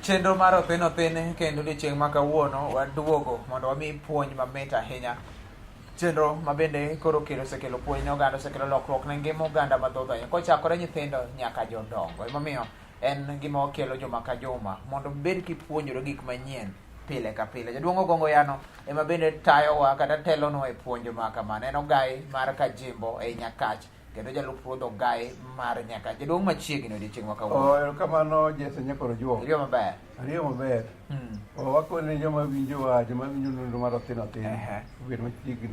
Chenro mar Othin Othin kendo odiechieng' ma kawuono waduogo mondo wami puonj mamit ahinya. Chenro ma bende koro kelo osekelo puonj ne oganda, osekelo lokruok ne ngima oganda mathoth ahinya kochakore nyithindo nyaka jodongo. Emomiyo en gima wakelo juma ka juma mondo bed kipuonjore gik manyien pile ka pile. Jaduong' Ogongo Yano ema bende tayowa kata telonwa e puonj ma kamano. En ogai mar Kajimbo ei Nyakach kendo jalup ruodh ogai mar Nyakach. Jaduong' machiegni odiechieng' ma kawuono. Oh, erokamano Jesse Nyakoro Juok. Iriyo maber. Ariyo maber. Oh, wakone joma winjowa, joma winjo nonro mar Othin Othin, obed machiegni.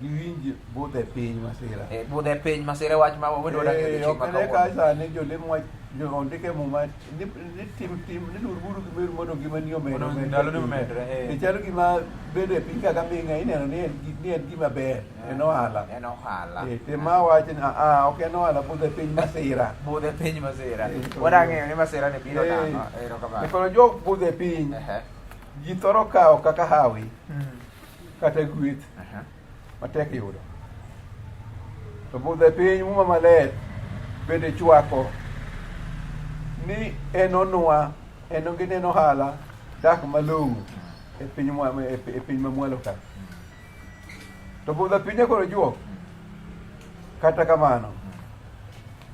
Giwinj budho e piny masira. Eh, budho e piny masira wach ma wendwa dak e Eh, odiechieng' ok ma ane ka kawuono. sani jolemo wach jo ondik e muma ni ni tim tim ni lur buru gi meru mondo ngimani omed Mondo omedre. ndaloni omedre, eh. E chalo gima bedo e piny kaka ming'a ineno ni en ni en gima ber, en ohala. En ohala. Eh, te ma wach ni ah ok en ohala budho e piny masira. Budho e piny masira. Eh, to- Wadwa ng'eyo ni masira ni biro Eh. nang'o. Erokamano. E koro jok budho e piny Ehe. ji thoro kawo kaka hawi kata gweth matek yudo. To budho e piny muma maler bende chwako ni en onwa en onge en ohala dak malong'o e piny e piny mamwalo ka. To budho e piny koro juok. Kata kamano,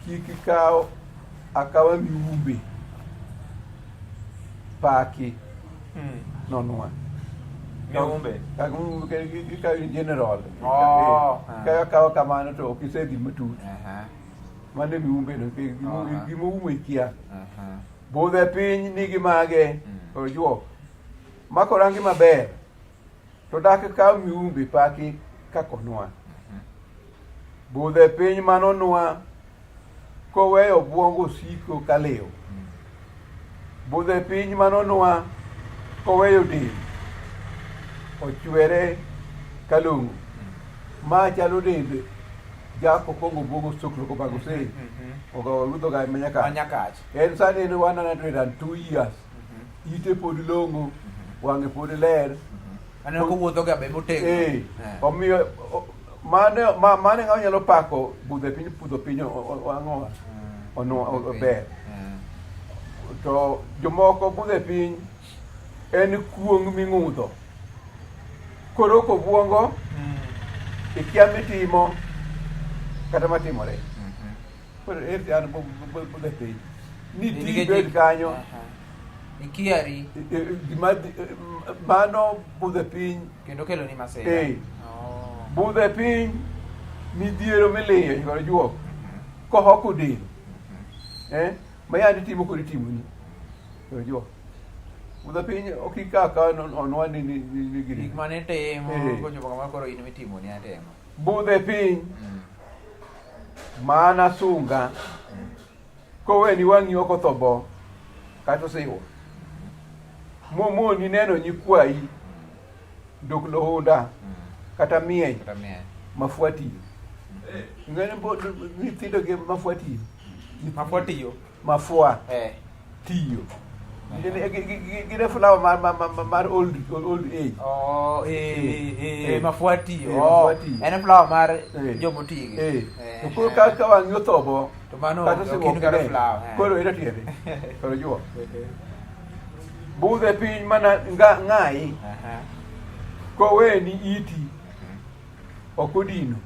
kik ikaw akawa miumbe paki nonwa. Miumbe? Kaka miumbe ikaw in general. Oh, Ka akawa kamano to ok isedhi matut. Aha, Mano e miumbe no, Aha. gima oumo ikia. aha. Budho e piny nigi mage, ojuok. Mako rangi maber, to dak kaw miumbe paki kakonwa. Budho e piny manonwa, koweyo obwongo siko ka liw. Budho e piny manonwa, koweyo del ochwere ka long'o. Ma chalo dend Jack Okongo Obwogo Soklo Kobagose. Ogawa ruodh ogaye ma Nyakach. Ma Nyakach. En sani en 102 years. Ite pod long'o, wang'e pod ler. Aneno kowuotho ga be motegno. Eh, Eh. omiyo mano ma mano ng'ama nyalo pako budho e piny pudho piny ang'owa ono ber. To jomoko budho e piny en kuong' ming'udho. Koroko obwongo ikia mitimo kata matimore. Koro eri an budho e piny. Ni ti bed kanyo. Ikiari. Gima mano budho e piny. Kendo kelo ni masira. Eh. Budho e piny midhiero miliyo kod juok. Kohoko del. Eh? Ma yandi timo kod itimoni. Kod juok. Budho e piny ok ikaw akawa onwa ni ni ni gini. Gik mane timo Eh. kochopo kama koro in mitimoni atemo. Budho e piny mana sunga koweni wang'i ok otho bo kata osiwo momoni neno nyikwayi nduk luhunda kata mieny Kata miel. mafua tiyo ng'eni nyithindo gi mafua tiyo Mafua tiyo. mafua Eh. tiyo Gin e flower mar, mar, mar, mar old, old age. Oh, eh, eh, Eh. mafua tiyo. Eh, Oh, mafua tiyo. En flower mar Eh. jomotigi. Eh. Eh. To koro ka ka wang'i othobo, To mano kata ok osewuok in kata ne, flower, eh. Koro ero tiende. Koro juo. Budho e piny mana nga, ng'ayi, Aha. koweni iti, ok odino.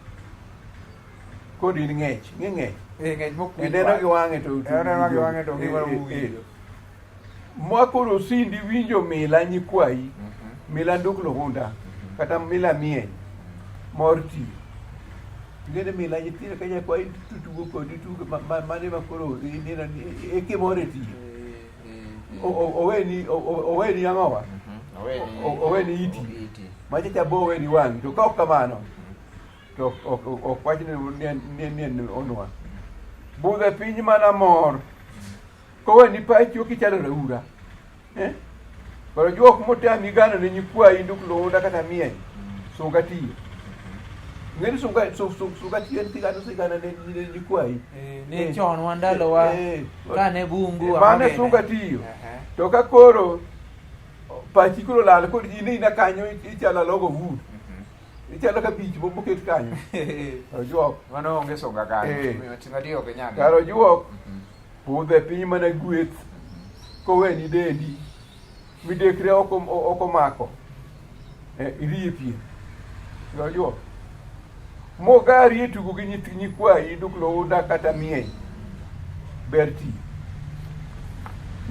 Kodin ng'ech, ng'e ng'ech. Eh, ng'ech mokwiny. Ineno gi wang'e to Eh, oneno gi wang'e to gima Eh, eh, eh. winjo. Ma koro sindi winjo mila nyikwayi, mila nduk luhunda, kata mila mieny, mor tiyo. Ing'e ni mila nyithindo ka nyakwayi tutugo kodi tugo mane ma koro ineno ni e kimor e tiyo. Oweni oweni ang'owa? Oweni iti. Iti. Macha cha bo oweni wang'i. To ka ok kamano, to ok wach ni ni en onwa. Budho e piny mana mor. Koweni pachi ok ichalo raura. Eh? Koro juok motami gano ne nyikwayi nduk luhunda kata mieny. Sunga tiyo. Ng'eni sunga sunga tiyo en tigano sigana ne ne nyikwayi. Eh, ne chon wan ndalowa Eh, kane bungu Mano ang'o gene? sunga tiyo. Aha. To ka koro pachi koro lal kod in ina kanyo ichalo alogo wood. Ichalo ka bich moket kanyo. Ojuok. Mano onge sunga kanyo. Eh. Omiyo ting'o di ok inyal. Kar ojuok, budho e piny mana gweth koweni dendi. Midekre ok omako. Eh, iriye pien. Kar ojuok. Mogari e tugo gi nyithi nyikwayi duklo uda kata mieny. Ber tiyo.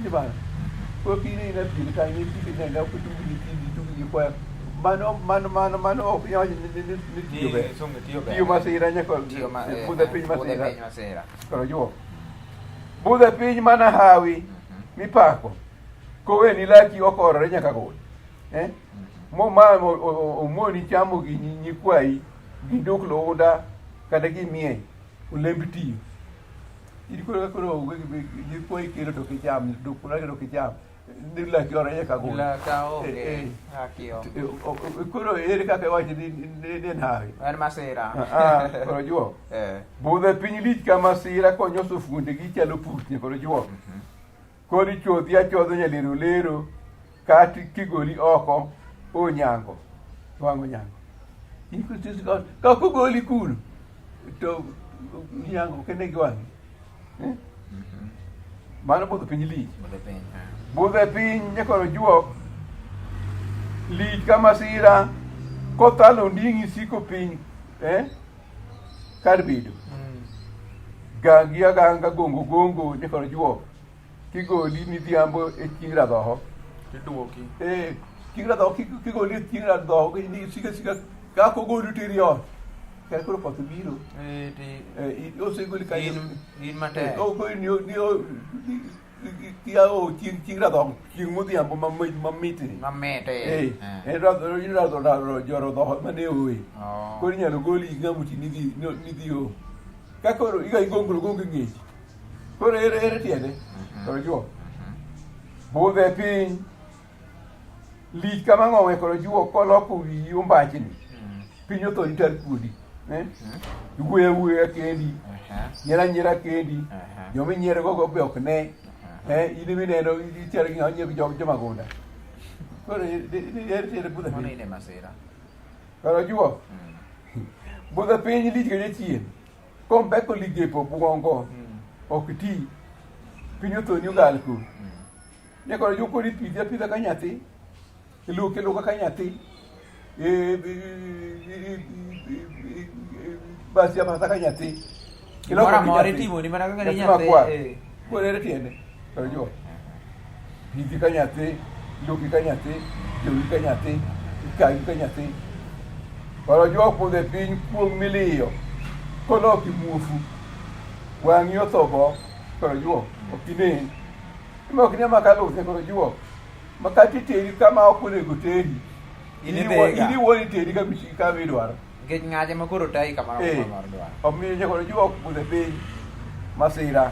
Ni bana. Koro kine ina pien kanyo nyithindo nenda ok tug nyithindi tug nyikwayo. Mano mano mano mano ok nyal ni ni ni ni tiyo ber. Ni sunga tiyo ber. Tiyo masira nyaka Tiyo ma eh, budho e piny budho e masira. piny masira. Koro juok. Budho e piny mana hawi mipako. Koweni laki okorore nyaka gol. Eh? Mo ma omoni chamo gi nyikwayi gi nduk luda kata gi mieny olemb tiyo. In koro koro onge gi nyikwayi kelo to kicham nduk luda to kicham. Ni laki orore nyaka gol. Laka onge. Eh, eh. Laki onge. Koro ere kaka iwacho ni ni en hawi? En masira. Ah, ah, koro juok. Eh. Budho e piny lich ka masira konyoso fuonde gi chalo putni koro juok. Koro ichodhi achodha nyalero lero kati kigoli oko onyango wang' onyango. In koro ka ka ogoli kuno to onyango kende gi wang'i. Eh? Mano budho piny lich. Budho e piny. eh. Budho e piny nyakoro juok lich ka masira kothalo onding'i siko piny eh? kar bedo gangi aganga gongo gongo nyakoro juok kigoli midhiambo e chieng' radhoho Iduoki. eh, chieng' radhoho kigoli e chieng' radhoho ni sika sika kaka ogoli teri ot kar koro koth obiro Eh, ti eh, osegoli kanyo in in matek. Eh, ni ni kia o chieng' chieng' radhoho chieng' modhiambo mamit ni Mamit Eh, eh. en radho in radho radho joro dhoho mane oe Oh. koro inyalo goli gi ng'ama oti nidhi nidhi o ka koro iga igongro gongo ng'ech koro ere ere tiende koro juok budho e piny lich kama ng'owe koro juok koloko wiyi ombachni piny otho ni tar kuodi eh? Iwuoyo awuoya kendi Aha. nyiera nyiera kendi Aha. joma inyiero go be ok ne eh, in emineno ichalo gi ng'ama nyiero gi joma gunda koro ere tiende budho e Mano piny in e masira. koro juok budho e piny lich ka jachien kombeko ligepe obwongo ok ti piny othoni ogal ku nyakoro juok koro ipidhi apidha ka nyathi iluoki aluoka ka nyathi basi abasa ka nyathi Gimoro amora itimoni mana kaka ni nyathi, makwar eh. koro ere tiende koro juok pidhi ka nyathi luoki ka nyathi jowi ka nyathi ikayi ka nyathi koro juok budho e piny kuong' miliyo koloki muofu wang'i otho bo koro juok ok inen ima ok ine maka luth koro juok makati teri kama ok onego teri In idhiga. in iwuon iteri kama idwaro Nikech ng'ache ma koro tayi kamoro Eh. kamoro dwaro. omiyo nyaka juok budho e piny masira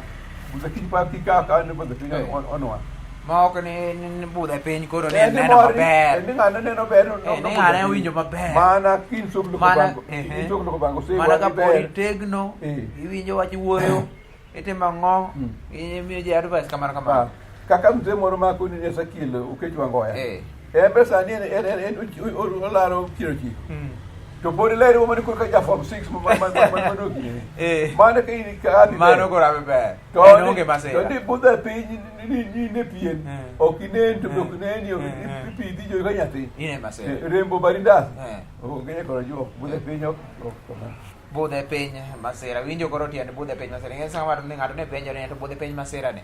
budho kik pa kik ka ne budho e piny Eh. onwa Ma ok ni ni budho e piny koro ni En ni neno mor ni- maber. en ni ng'ano neno ber no- Eh, no ni budho ng'ane e piny. winjo maber. mana kin sok loko Mana- bango ehe. kin sok loko bango se Mana wang'i ka pod ber. itegno, Eh. iwinjo wach wuoyo, itimo ang'o, Mm. imiyo ji advice kamano Ah, kamano. kaka mzee moro ma koni Ezekiel Okech Wangoya Eh. en be sani en olaro piero ochiko to pod iler mane koro ka ja form 6 mano gini Eh. mano ka in ka abi Mano koro abi ber. to En ni- onge masira. to ni budho e piny ni ne pien Eh. ok inen to be Eh. ok neni ok Eh, eh. ipidhi jo ka nyathi In e masira. Eh, rembo barindas Eh. onge nyakoro juok budho e piny ok ok kamano. Budho e piny masira. Winjo koro tiend budho e piny masira. Ing'e sama ng'ato ng'ato ne penjo ni to budho e piny masira ni.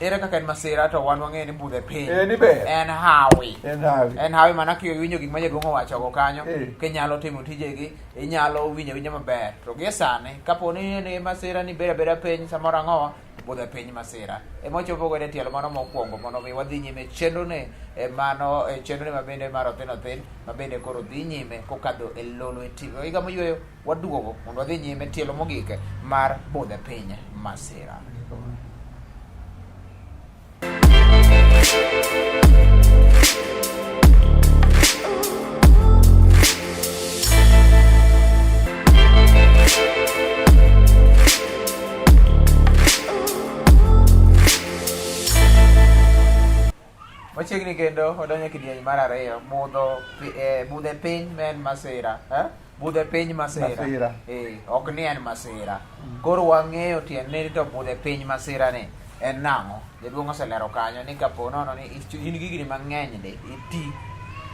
Ere kaka en masira to wan wang'eyo ni budho e piny. Eh, ni ber. En hawi. En hawi. En hawi mana kiwinjo gik ma jaduong' owachogo kanyo, Eh. kinyalo timo tijegi, inyalo winjo awinja maber. To gie sani, kapo ni ni masira ni bedo abeda piny samoro ang'owa, budho e piny masira. Ema wachopo godo e tielo mano mokwongo mondo mi wadhi nyime chenro ni e mano e chenro ni mabende mar othin othin mabende koro dhi nyime kokadho e Lolwe TV. Higa moyweyo waduogo mondo wadhi nyime tielo mogik mar budho e piny masira. Machiegni kendo wadonjo e kidieny mar ariyo, mudho budho e piny ma en masira. Eh? Budho e piny masira. Masira. Ok ni en masira. Koro wang'eyo tiend ni to budho e piny masira ni en nang'o. Jaduong' oselero kanyo ni kapo nono ni in gi higni mang'eny ndi, iti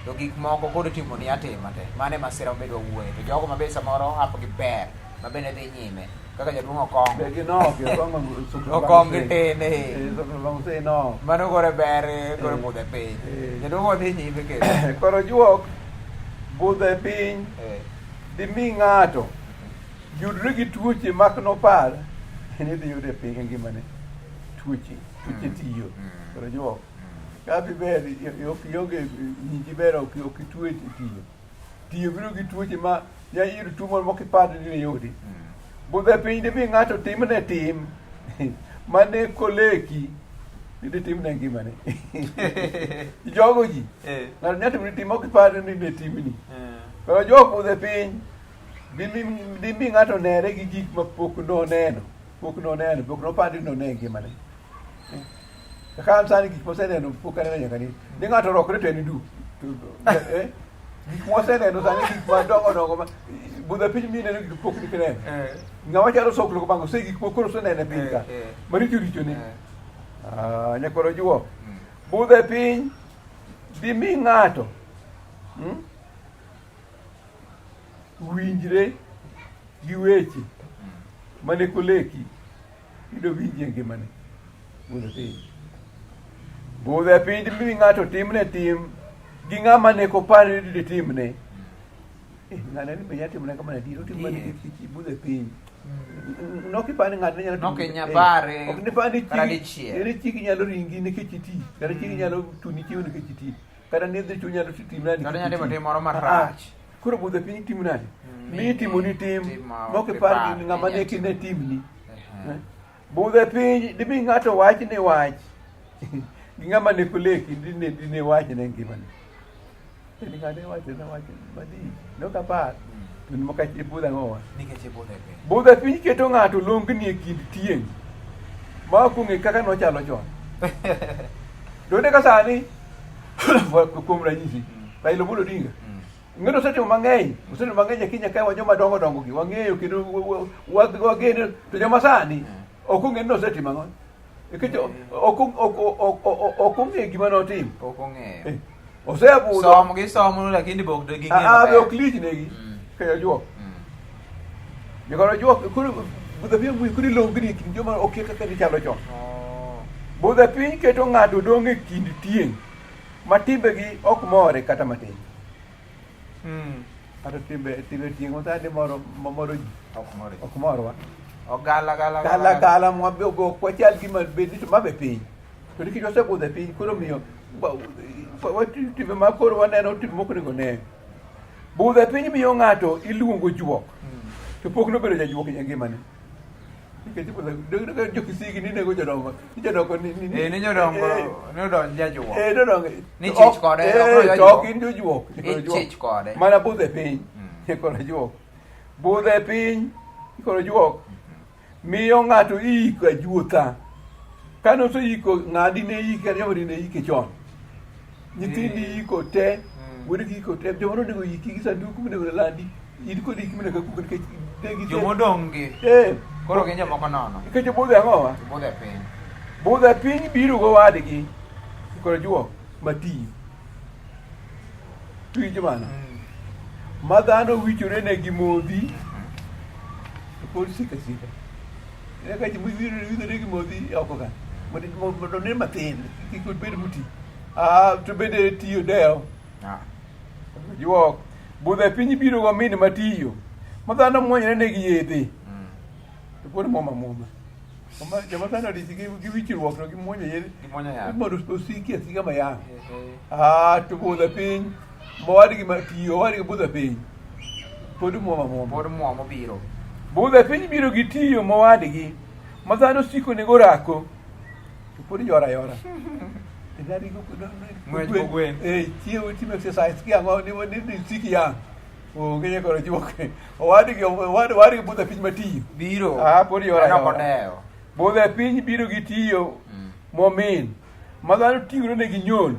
to gik moko koro itimoni atima te. Mano e masira mabedo wawuoye. To jogo ma be samoro hapgi ber ma bende dhi nyime kaka jaduong' Okong'o. Be ginok, Okong'o Okong' gi tin, eh. Sokro nok. Mano koro ber koro budho e piny. Jaduong' wadhi nyime kendo. Koro juok budho e piny dimi ng'ato yudre gi tuoche mak nopar ni dhi yude e piny e ngimane. Tuoche, tuoche tiyo. Koro juok. Ka ber ok ionge nyingi ber ok ok itue tiyo. Tiyo biro gi tuoche ma nya yudo tuo moro mok ipar ni diyudi. Budho e piny dimi ng'ato timne tim mane koleki ni ditimne ngimane. Jogo ji. Ng'ato nya timni tim ok ipar ni ne timni. Koro juok budho e piny dimi ng'ato nere gi gik ma pok noneno, pok noneno, pok nopar ni none e ngimane. Kaka an sani gik moseneno pok aneno nyaka ni. Ni ng'ato orokre to en du. Gik moseneno sani gik madongo dongo ma budho e piny mineno gik pok nikineno. Ng'ama chalo soklo kobango se gik moko koro oseneno e piny ka. Maricho richo ni. Ah, nyakoro juok. Budho e piny dimi ng'ato winjre gi weche mane koleki yudo winji e ngimane. Budho e piny. Budho e piny dimi ng'ato timne tim gi ng'ama ne kopar ni ditimne. Ng'ane ni be nyalo timone kamano adier, otimo mana nikech budho e piny. Nok ipar ni ng'ato ne nyalo timo. Nok inyal pare Ok nipar ni kata chiki- dichiel. ni chiki nyalo ringi nikech iti. Kata chiki nyalo tuni chiemo nikech iti. Kata ni dhi chuny nyalo timo nade Kata nikech nyalo timo iti. tim moro Ah, marach. Koro budho e piny timo nade? Mm, Mi itimo ni tim tim ma mok ok ipar ipar ni ng'ama ni ne inyalo ne timni. Ehe. Budho e piny dimi ng'ato wach ni wach. Gi ng'ama ne koleki dine dine wach ne ngimane. En ng'ane wacho ne wach malich. Nok apar. To ni mokach ibudho ang'owa. Nikech ibudho e piny. Budho e piny keto ng'ato longni e kind tieng' ma ok ong'e kaka nochalo chon. Donde ka sani kuom ranyisi Raila Amolo Odinga ng'eto osetimo mang'eny osetimo mang'eny e Kenya kae wa joma dongo dongo gi wang'eyo kendo wageno to joma sani ok ong'e ni nosetimo ang'o nikech ok ong'e gima notimo. Ok ong'eyo. Osebudho. Som gi somo lakini be ok ging'e Ah, be maber. ok lich negi. Kaya juok. Nyakoro juok koro budho piny mbui koro ilongri e kind joma okia kaka gichalo chon. Oh. Budho piny keto ng'ato dong' e kind tieng' ma timbegi ok more kata matin. Kata timbe timbe tieng' masani moro mamoro ji Ok more. ok morwa. Ogala gala Kala kala mwabe ok wachal gima bed ni to mabe piny. To nikech wasebudho e piny koro miyo timbe ma koro waneno timbe mok onego ne. Budho e piny miyo ng'ato iluongo juok. To pok nobedo jajuok e ngimane. Nikech budho jo-Kisii ni nego jodongo. Ni jodongo ni ni Eh, ni jodongo ni odonj jajuok. Eh, jodongo. Ni chich kode, ok Eh, jajuok. to ok in jojuok. Ikoro juok. Ichich kode. Mana budho e piny. Ikoro juok. Budho e piny. Ikoro juok. Miyo ng'ato iiko ajuotha. Kane oseyiko ng'adi ne ike, joma ne ike chon. Nyithindi iko te, wuodgi iko te, joma nonego yiki gi sanduku monego landi, in kod iki monego kuku nikech ne gise- Jomodong' gi. Koro gin jomoko nono. Nikech budho ang'owa? Budho e piny. Budho e piny biro gowadgi kod juok matiyo. Winjo mano? Ma dhano wichore ne gi modhi to pod sika sika. Ine ka ji wichore gi modhi oko ka. Mondo mondo ne matin kik obed muti. Ah, to bende tiyo dewo. Ah. Juok. Budho e piny biro go min matiyo. Ma dhano muonyre ne gi yedhe. To pod muoma muoma. Joma sani odich gi wichruok to gimuonyo yedhe. Gimuonyo yath. Mondo osiki asika mayang. Ah, to budho e piny. Mowadgi ma tiyo, owadgi budho e piny. Pod muoma muoma. Pod muomo biro. Budho e piny biro gi tiyo mowadgi. Ma dhano siko nego orako. To pod yora yora. Ng'wech kogwen. Eh, chiewo timo exercise ki ang'o ni ni siki yang. Onge nyaka juok. Owadgi owadgi budho e piny matiyo. Biro. Ah, pod yora En ok yora. odewo. Budho e piny biro gi tiyo momin. Ma dhano ting'ore ne gi nyol.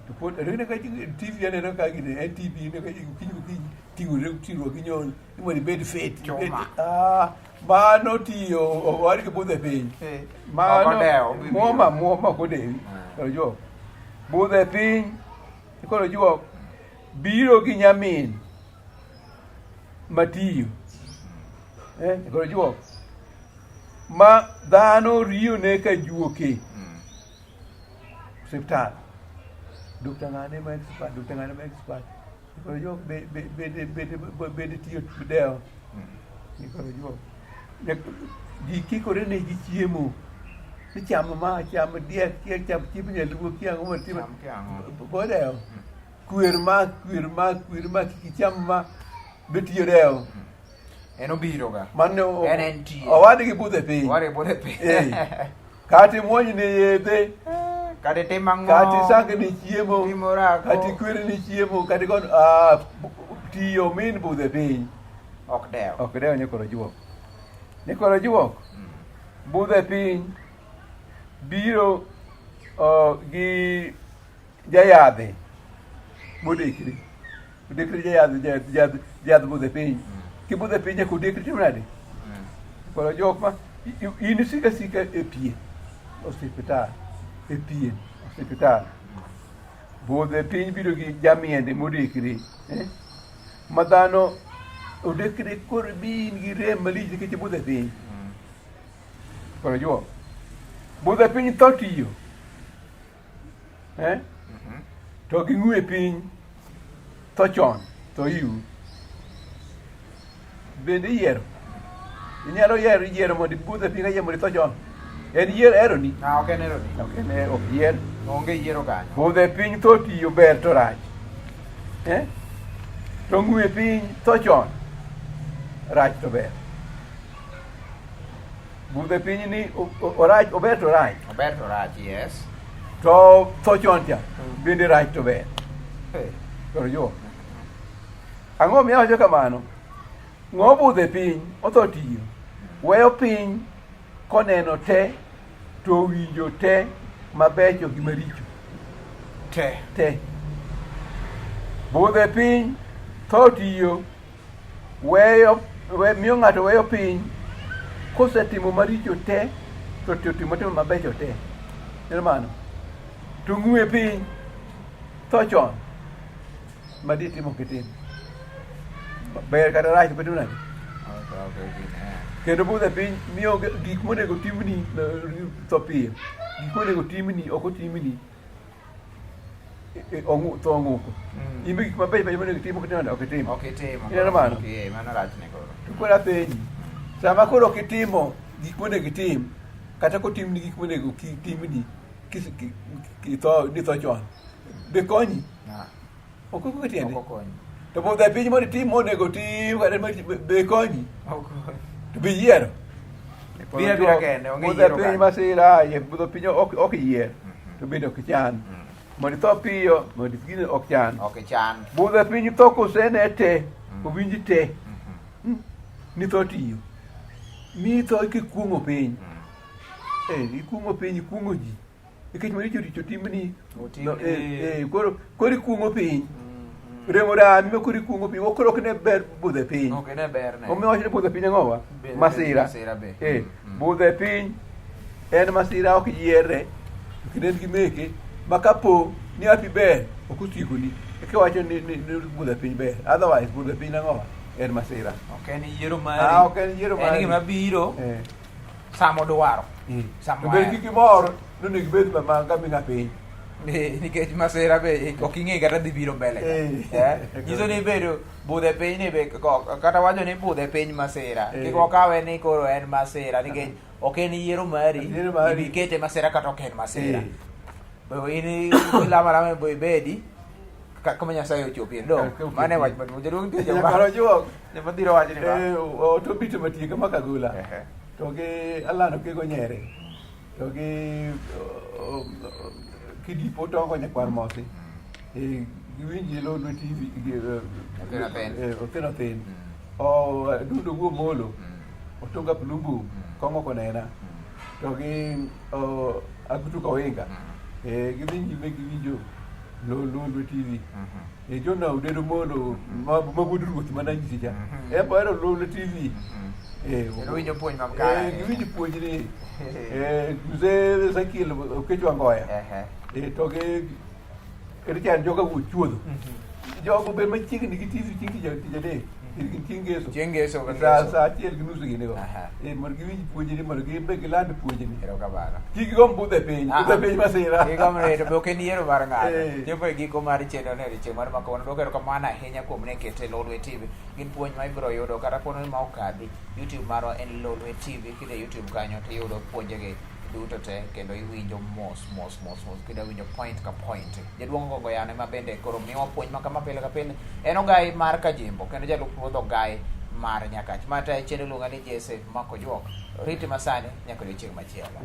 To pod aneno ka TV aneno ka gine en TV aneno ka okinyi gokinyi ting'ore ting'ruok gi nyon ni mondo ibed fit. Chuma. Ah, mano tiyo owadgi budho e piny. Eh. Mano Ok odewo, obiro. muoma muoma ok odewi. Ah. Koro juok. Budho e piny koro juok biro gi nyamin matiyo. Eh, koro juok. Ma dhano riyone ka juoke. Osiptal. Dr. ng'ane ma expert, Dr. ng'ane ma expert. Koro juok be be be be be tiyo dewo. Koro juok. Ji kikore ne gi chiemo. Ni cham ma, cham diek, kia cham chiemb nyaluo, kia ang'o matimo. Cham kia ang'o. Bodewo. Kwer ma, kwer ma, kwer ma, kik icham ma, be tiyo dewo. En obiro ga. Mano En entie. owadgi budho e piny. Owadgi budho e piny. Eh. Kata imuony ne yedhe, Kata itim ang'o. kata isang ne chiemo, Tim orako. kata ikwer ne chiemo, kata igon ah, tiyo min budho e piny. Ok dew. Ok dew nyikoro juok. Nyikoro juok budho e piny biro gi jayadhe modekre. Odekre jayadh jayadh jayadh jayadh budho e piny. Kibudho e piny nyaka odekre timo nade? Koro jok ma in sika sika e pien osiptal e pien osiptal. Budho e piny biro gi jamiende modekre. Eh? Ma dhano odekre koro bi in gi rem malich nikech ibudho e piny. Koro juok. Budho e piny tho tiyo. Eh? To gi ng'we piny tho chon tho iu. Bende iyiero. Inyalo yiero yiero mondo ibudh e piny ka yiero mondo itho chon. En yier eroni. Ah, ok en eroni. Ok en ok yier. Onge yiero kanyo. Budho e piny tho tiyo ber to rach. Eh? To ng'we piny tho chon. Rach to ber. Budho e piny ni orach ober to rach. Ober to rach, yes. To tho chon cha bende rach to ber. Hey. Koro jo. Ang'o miyo awacho kamano? Ng'o budho e piny otho tiyo. Weyo piny koneno te to owinjo te mabecho gi maricho. Te. Te. Budho e piny tho tiyo weyo we, miyo ng'ato weyo piny kosetimo maricho te to timo timo mabecho te. Ero mano. To ng'we piny tho chon ma di timo kitim. Ber kata rach ok itimo nade? Kendo budho e piny miyo gik monego timni tho piyo. Gik monego timni ok otimni. Tho ong'uko. In be gik mabecho becho monego itim ok itimo nade? Ok itimo. Ok itimo. Ineno mano? Eh, mano rachne koro. To koro apenji, sama koro ok itimo gik monego itim, kata kotimni gik monego kik timni, kitho ni tho chon, be konyi? Ah, Ok ok tiende. ok okonyi. To budho e piny mondo itim monego tim, kata be konyi? Ok okonyi. To be yiero? Biro abira kende, onge Budho e yiero piny kanyo. masira, ye budho piny ok yier, to bende ok chan. Mondo itho piyo, mondo gini ok chan. Ok ichan. Budho e piny tho kosene te, owinj te, ni tho tiyo. Mi tho kikuong'o piny. Eh, ikuong'o piny, ikuong'o ji. Nikech maricho richo timni. Otimni. No, eh, eh, koro koro ikuong'o piny. Remo rami ma koro ikuong'o piny. Koro ok ne ber budho e piny. Ok ne ber ne. Omiyo wacho ni budho e piny ang'owa? Masira. Masira be. Eh, budho e piny en masira ok yiere. Kendo en gi meke ma kapo ni hapi ber ok otiekoni. Eka wacho ni, ni budho e piny ber. Otherwise budho e piny ang'owa? En masira. Ok en yiero mari. Ah, ok en yiero En mari. gima biro Eh. sama odwaro. Sama To bed ohero. kik imor nonego ibed mama gaming'a piny. Eh, nikech masira be ok ing'e kata dhi biro mbele ka. Eh. Eh, nyiso ni bedo budho e piny ni be kata wacho ni budho e piny masira Eh. kik wakawe ni koro en masira nikech ok en yiero mari Yiero mari. ibi kete masira kata ok en masira Eh. Bo in ilamo alama bo ibedi kama Nyasaye ochopie do Kaka ochopie. mano e wach maduong' jaduong' nitie joma Nyakoro juok. joma dhiro wacho ni ba Eh, otobito matieke ma Kagula. Ehe. To gi Alano Kego Nyere. To gi Kidipo Tongo Nyakwar Mosi. Eh, giwinji Lolwe TV gi Othin Othin. Othin Othin. O Dundo Wuo Molo. Otunga Plumbu. Kong'o Konena. To gi Agutu Kawinga. Eh, gidhi nyime giwinjo Lolwe TV. E Jona Odedo Molo ma ma wuod ruoth mana nyisi cha. En be ohero Lolwe TV. Eh, Kendo winjo puonj mag kare. Eh, giwinjo puonj ni. Eh, mzee Ezekiel Okecho Angoya. Ehe. Eh, to gi Richard Joka wuod chuodho. Jogo be machiegni gi TV chieng' tich tich adek. Chieng' ngeso. Chieng' ngeso ka Sa ngeso. sa achiel gi nus gini go. Aha. Eh, mondo giwinj puonjni mondo gin be giland puonjni. Erokamano. Kik gigomb budho e piny, budho e piny masira. Gigomb reto be ok en yiero mar ng'ato. Eh. Chopo e giko mar chenro ne odiechieng' mar ma kawuono. Dwoko erokamano ahinya kuom ne kete Lolwe TV. Gin puonj ma ibiro yudo kata pono ni ma okadhi. YouTube marwa en Lolwe TV. Kidhi e YouTube kanyo to iyudo puonjegi duto te kendo iwinjo mos mos mos mos kendo iwinjo point ka point. Jaduong' Ogongo Yano ema bende koro miwa puonj ma kama pile ka pile. En ogai mar Kajimbo kendo jalup ruodh ogai mar Nyakach. Ma tayo chenro iluonga ni Jesse Makojuok. Riti masani nyaka odiochieng' machielo.